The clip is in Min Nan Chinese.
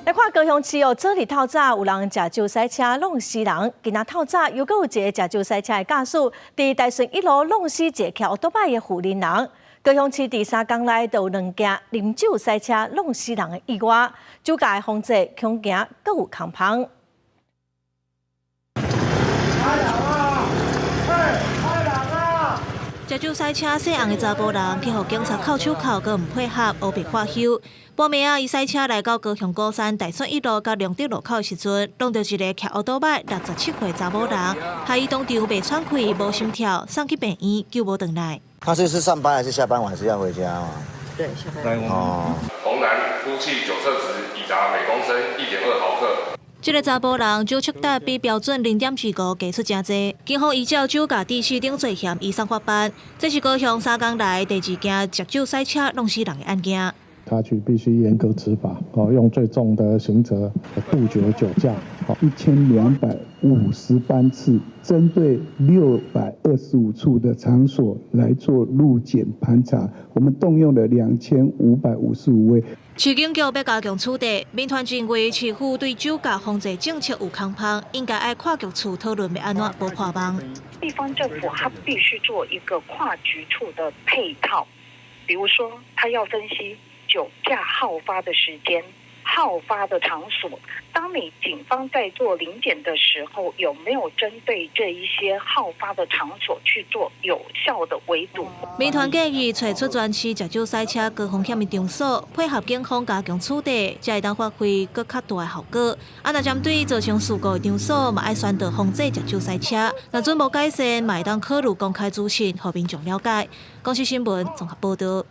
來看高雄市哦，昨日透早有人食酒駛車弄死人，今仔透早又閣有一個食酒駛車的駕駛，佇大順一路弄死一個騎歐多擺的婦人人。高雄市佇三工內就有兩件啉酒駛車弄死人的意外，酒駕的風勢恐驚閣有空芳。開人啊！嘿，開人啊！食酒駛車姓洪的查埔人，去予警察銬手銬，閣毋配合，烏白喝休。半暝仔，伊駛車來到高雄鼓山大順一路佮龍德路口的時陣，撞著一个騎歐多擺67歲查某人，害伊當場袂喘氣、無心跳，送去病院救無轉來。他是上班還是下班晚是要回家嗎？對，下班。哦。洪男呼氣酒測值已達每公升1.2毫克。這个查埔人酒測值比標準0.25低出誠濟，警方依照酒駕致死等罪嫌移送法辦。這是高雄三工內第二件食酒駛車弄死人的案件。警察局必須嚴格執法，哦，用最重的刑責杜絕酒駕。1250班次，針對625處的場所來做路檢盤查，我們動用了2555位。市警局欲加強處罰，民團認為市府對酒駕防治政策有空芳，應該愛跨局處討論欲按怎補破網。地方政府它必須做一個跨局處的配套，比如說，他要分析酒駕好發的時間、好發的場所。當你警方在做臨檢的時候，有沒有針對這一些好發的場所去做有效的圍堵？民團建議揣出全市食酒駛車高風險的場所，配合警方加強處罰，才會當發揮閣較大的效果。啊，若針對造成事故的場所，嘛愛宣導防止食酒駛車。若準無改善，嘛會當考慮公開資訊，予民眾了解。公視新聞綜合報導。